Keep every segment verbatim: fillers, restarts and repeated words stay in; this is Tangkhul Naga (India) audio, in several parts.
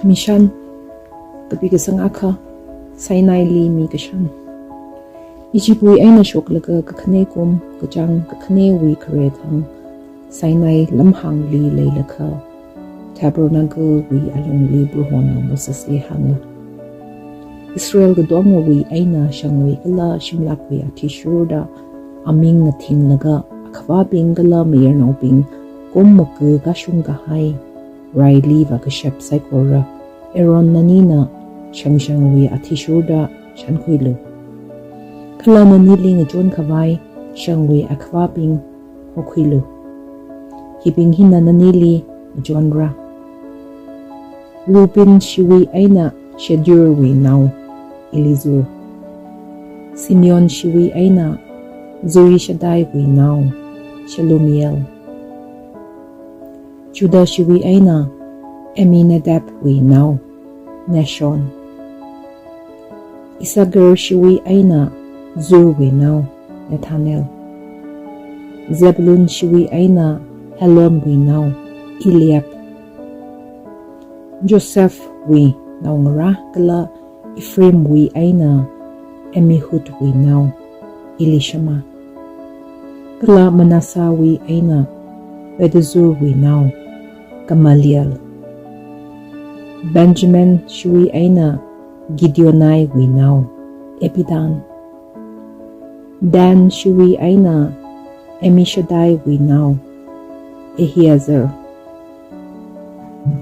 Mishan, kapi kasang akha, Sinaili mikashan. Egyptwui eina shoklaga kakhane kum, kachāng kakhanewui khare thang, Sinai lamhāngli leilakha, Tabernacle wui alungli Prohona Mosesli hānga. Israel katongawui eina shangwui kala shimlakwui athishurda aming ngathinglaga akhavābing kala mayarnaobing kum maka kashung kahai raili vākashap saikora Aaron nanina shangshangwui athishurda shankhuilu. Kala nanili ngachon khavai shangwui akhavābing hokhuilu. Hibing hina nanili ngachonra. Reuben shiwui eina Shedurwui nao Elizur. Simeon shiwui eina Zurishaddaiwui nao Shelumiel. Judah shiwui eina Amminadabwui nao Nahshon. Issachar shiwui eina Zuarwui nao Nethanel. Zebulun shiwui eina Helonwui nao Eliab. Josephwui naongarā kala Ephraimwui eina Ammihudwui nao Elishama. Kala Manassehwui eina Pedahzurwui nao Gamaliel. Benjamin shiwui eina Gideoniwui nao Abidan. Dan shiwui eina Ammishaddaiwui nao Ahiezer.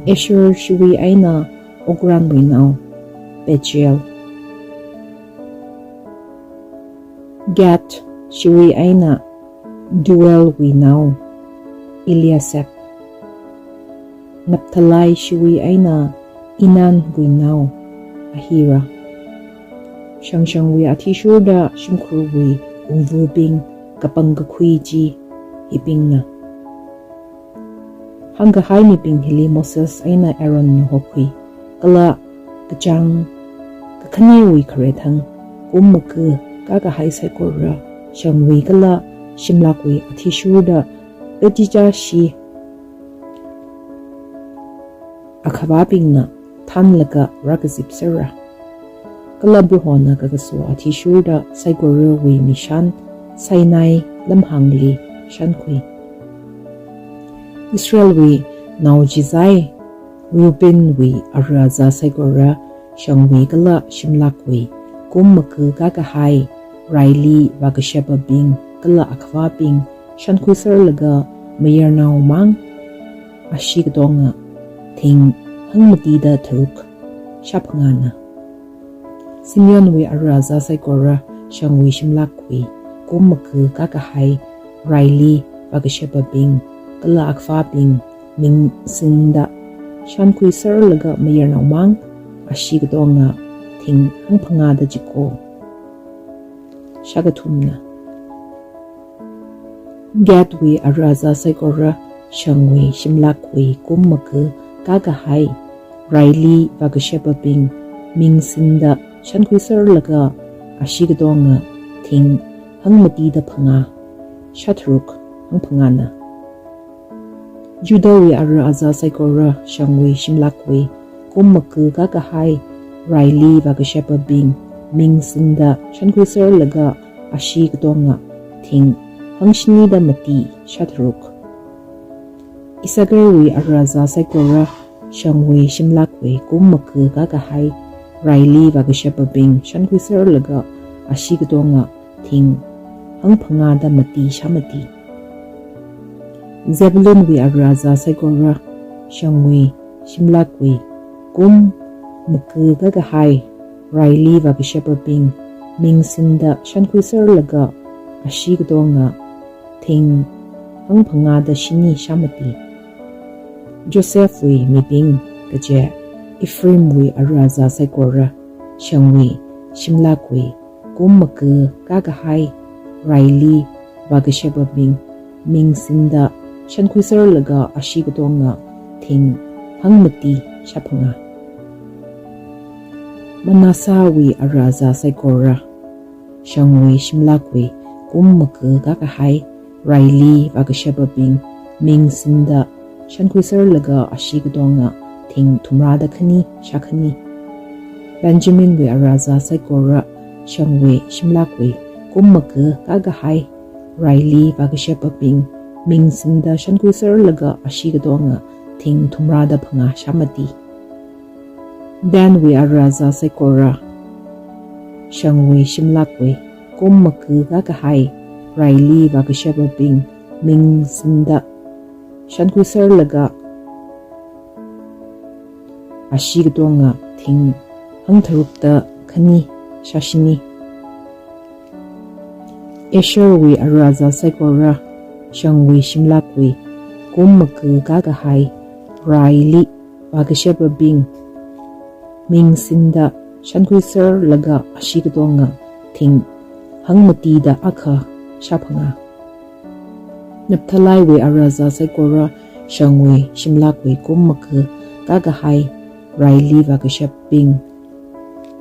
Asher shiwui eina Okranwui nao Pagiel. Gad shiwui eina Deuelwui nao Eliasaph. Naphtali shiwui eina Enanwui nao Ahira. Shangshangwui athishurda shimkhurwui wungvubing kapangkakhui chi hibingna. Hāngkahai mibing hili Moses eina Aaronna hokhui, kala kachāng kakhanewui khare thang kum maka kakahai saikora shangwui kala shimlakwui athishurda kachichāshi akhavābingna thanlaga rākazip serra. Kala Prohona kakaso athishurda saikorawui mishan Sinai lamhāngli shankhui. Israelwui nao chizai Reubenwui ara aza saikora shangwui kala shimlakwui kum maka kakahai raili vākashapabing kala akhavābing shankhuiserlaga mayarnao mang ashee katonga thing hangmatida tharuk, shāphangāna. Simeonwui ara aza saikora shangwui shimlakwui kum maka kakahai raili vākashapabing kala akhavābing ming singda shankhuiserlaga mayarnao mang ashee katonga thing hangphangāda chiko, shākathumna. Gadwui ara aza saikora shangwui shimlakwui kum maka kakahai raili vākashapabing ming singda shankhuiserlaga ashee katonga thing hangmatida phangā, shātharuk hangphangāna. Judahwui ara aza saikora shangwui shimlakwui kum maka kakahai raili vākashapabing ming singda shankhuiserlaga ashee katonga thing hangshinida mati, shātharuk. Issacharwui ara aza saikora shangwui shimlakwui kum maka kakahai raili vākashapabing shankhuiserlaga ashee katonga thing hangphangāda mati, shāmati. Zebulunwui ara aza saikora shangwui shimlakwui kum maka kakahai raili vākashapabing ming singda shankhuiserlaga ashee katonga thing hangphangāda shini, shāmati. Josephwui mibing kaje Ephraimwui ara aza saikora shangwui shimlakwui kum maka kakahai raili vākashapabing ming singda shankhuiserlaga ashee katonga thing hangmati, shāphangā. Manassehwui ara aza saikora shangwui shimlakwui kum maka kakahai raili vākashapabing ming singda shankhuiserlaga ashee katonga thing thumrāda khani shākhani. Benjaminwui arazā saikora shangwui shimlakwui kum maka kakahai raili vākashapabing mingsinda shankhuiserlaga ashee katonga thing thumrāda phangā shāmati. Danwui arazā saikora shangwui shimlakwui kum maka kakahai raili vākashapabing mingsinda shankhuiserlaga ashee katonga thing hangtharukda khani shāshini. Asherwui arazā saikora shangwui shimlakwui kum maka kakahai raili vākashapabing mingsinda shankhuiserlaga ashee katonga thing hangmatida akha shāphangā. Naphtaliwui arazā saikora shangwui shimlakwui kum maka kakahai raili vākashapabing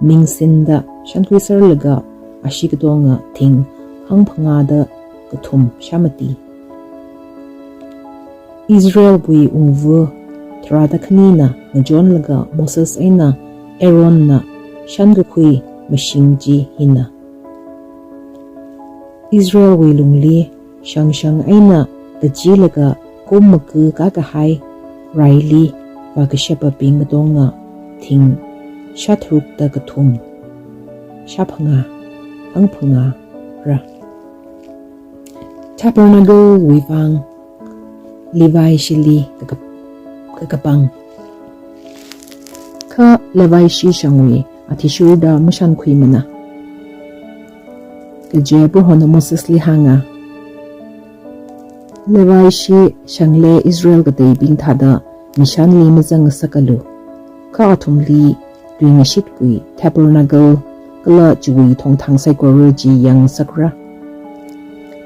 mingsinda shankhuiserlaga ashee katonga thing hangphangāda kathum shāmati. Israelwui wungva tharāda khanina ngachonlaga Moses eina Aaronna shankakhui mashing chi hina. Israelwui lungli shangshang eina kachilaga kum maka kakahai raili vākashapabing katonga thing shātharukda kathum shāphangā hangphangāra. Tabernaclewui vang Levi shili kakap-, kakapang. Kha Levi shi shangwui athishurda mashankhuimana. Kaje Prohona Mosesli hānga, Levi shi shangle Israel kateibing thāda mishanli mazangasakalu. Kha athumli tuingashitwui tabernacle kala chiwui thongthang saikora chi yangngasakra.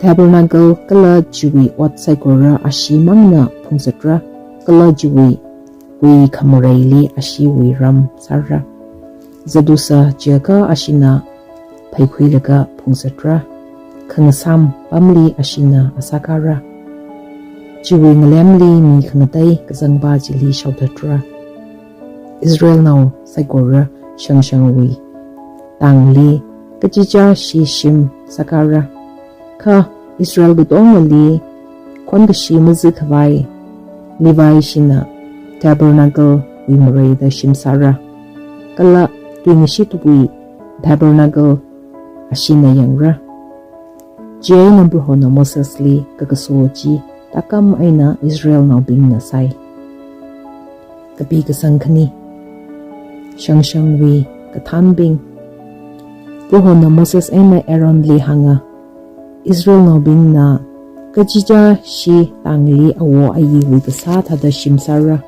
Tabernacle kala chiwui ot saikora ashee mangna phungzatra, kala chiwui kui khamareili asheewui ram sāra. Zatusa jiakha asheena phaikhuilaga phungzatra. Khangasam pamli asheena asākara. Chiwui ngalemli mi khangatei kazangpa chili shaothattra. Israelnao saikora shangshangwui tangli kachichā shi shim sākara. Kha Israel katongali khonkashi mazikhavai Levi shina tabernacle wui mareida shim sāra. Kala tuingashitwui tabernacle asheena yangra. Chieina Prohona Mosesli kakaso chi tākam eina Israelnaobingna sāi. Kapi kasang khani. Shangshangwui kathānbing. Prohona Moses eina Aaronli hānga, Israelnaobingna kachichā shi tangli awo ayiwui kasā thāda shim sāra.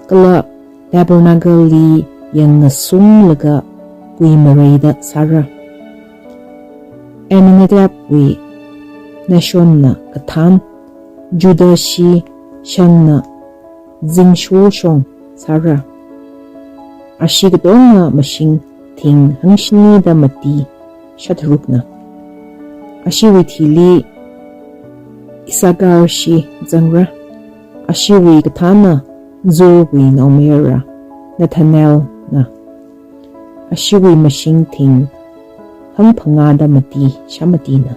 Kala tabernacle li yangngasunglaga kui mareida sāra. Amminadabwui Nahshonna kathān, Judah shi shangna zingshoshong sāra. Ashee katonga mashing thing hangshinida mati shātharukna. Asheewui thili Issachar shi zangra. Asheewui kathāna Zurwui naomayara Nethanelna. Asheewui mashing thing hangphangāda mati shāmatina.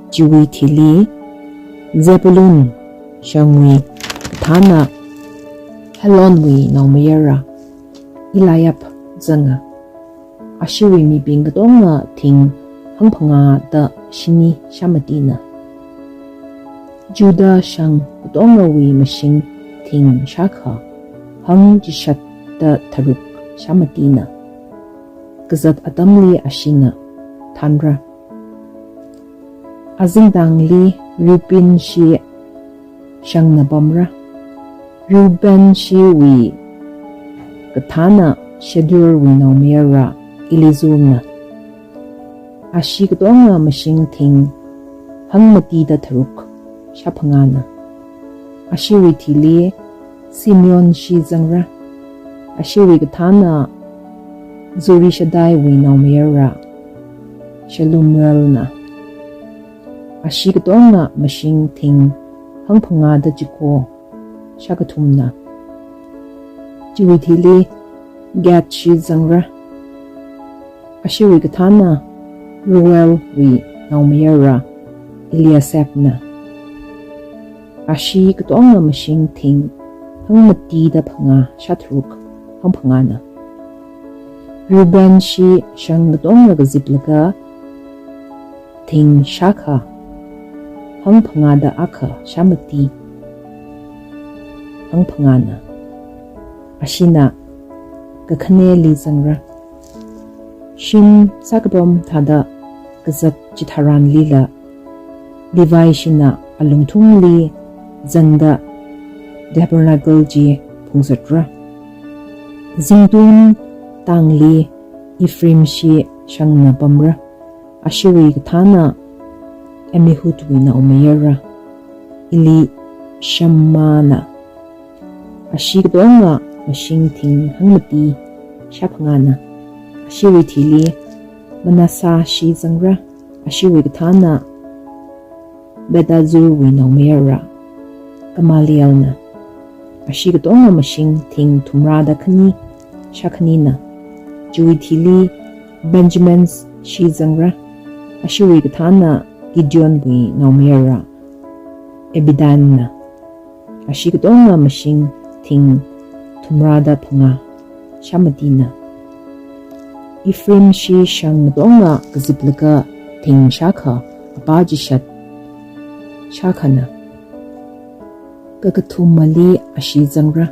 Chiwui thili Zebulun shangwui kathāna Helonwui naomayara Eliab zanga. Asheewui mibing katonga thing hangphangāda shini shāmatina. Judah shang katongawui mashing thing shākha hangchishatda tharuk shāmatina. Kazat atamli asheena thānra. Azingtangli Reuben shi shangna pamra. Reuben shiwui kathāna Shedurwui naomayara Elizurna. Ashee katonga mashing thing hangmatida tharuk shāphangāna. Asheewui thili Simeon shi zangra. Asheewui kathāna Zurishadaiwui naomayara Shelumielna. Ashee katonga mashing thing hangphangāda chiko shākathumna. Ashiwui thili Gadshi zangra. Ashiwui kathāna Reuelwui naomayara Eliasaph na. Ashi katonga mashing thing hangmatida phangā shātharuk hangphangāna. Reubenshi shang katonga kaziplaga thing shākha hangphangāda akha shāmati hangphangāna. Ashina kakhaneli zangra. Shim sākapam thāda kazat chitharanlila Levishina alungthungli zangda tabernacle chi phungzatra. Zingtun tangli Ephraimshi shangna pamra. Ashiwui kathāna Amihudwui naomayara Elishamana. Ashi katonga mashing thing hangmati shāphangāna. Ashiwui thili Manassehshi zangra. Ashiwui kathāna Pedahzurwui naomayara Gamalielna. Ashi katonga mashing thing thumrāda khani shākhanina. Chiwui thili Benjaminshi zangra. Ashiwui kathāna Gideonwui naomayara Abidanna. Ashi katonga mashing thing thumrāda phangā shāmatina. Ephraimshi shang katonga kaziplaga thing shākha apā chishat shākhana. Kakathumali ashi zangra.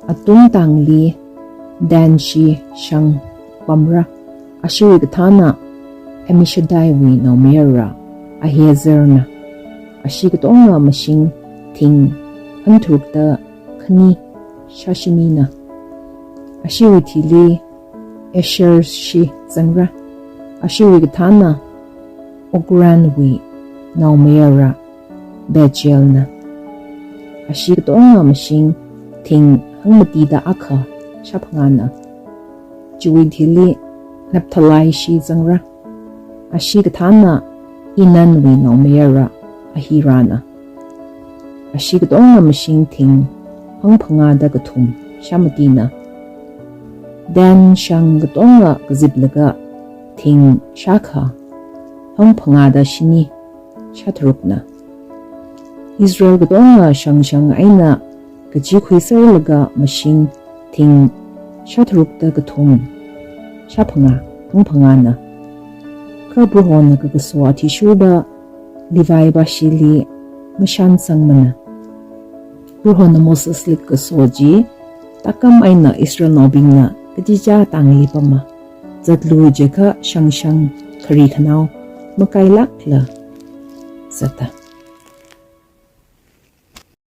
Atungtangli Danshi shang pamra. Ashiwui kathāna Ammishaddaiwui naomayara Ahiezerna. Ashi katonga mashing thing hangtharukda khani shāshinina. Ashiwui thili Ashershi zangra. Ashiwui kathāna Okranwui naomayara Pagielna. Ashi katonga mashing thing hangmatida akha shāphangāna. Chiwui thili Naphtalishi zangra. Ashi kathāna Enanwui naomayara Ahirana. Ashi katonga mashing thing hangphangāda kathum shāmatina. Dan shang katonga kaziplaga thing shākha hangphangāda shini shātharukna. Israel katonga shangshang eina kachi khuiserlaga mashing thing shātharukda kathum shāphangā hangphangāna. Kha Prohona kakaso athishurda Levi vāshili mashansangmana. Prohona Mosesli kakaso chi tākam eina Israelnaobingna kachichā tangli pama. Zatlu jiakha shangshang khari khanao makailākla zata.